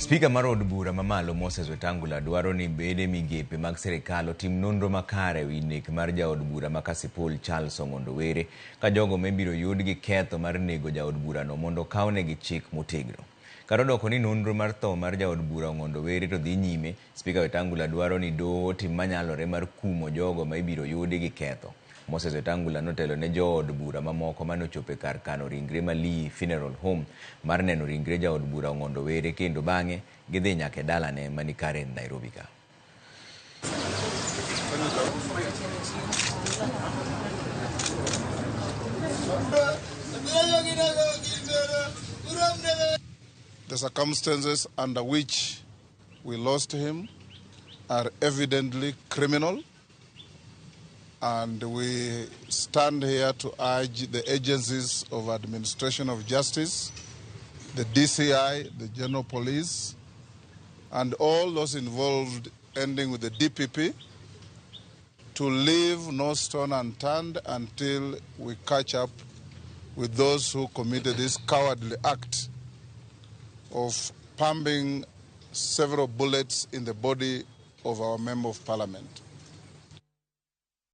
Spika mar od bura mamalo Moses Wetangula dwaro ni bede migepe mag sirikal otim nonro makare ewi nek mar jaod bura ma Kasipul Charles Ong'ondo Were ka jogo ma ibiro yud gi ketho mar nego jaod burano mondo okawnegi chik motegno. Kata odoko ni nonro mar tho mar jaod bura Ong'ondo Were to dhi nyime, Spika Wetangula dwaro ni doho otim manyalore mar kumo jogo ma ibiro yudi gi ketho. Moses Wetangula notelo ne jood bura mamoko mane ochopo e kar kano ringre ma Lee Funeral Home mar neno ringre jaod bura Ong'ondo Were kendo bang'e gidhi nyaka e dalane mani Karen, Nairobi ka. The circumstances under which we lost him are evidently criminal, and we stand here to urge the agencies of administration of justice, the DCI, the General Police, and all those involved, ending with the DPP, to leave no stone unturned until we catch up with those who committed this cowardly act of pumping several bullets in the body of our Member of Parliament.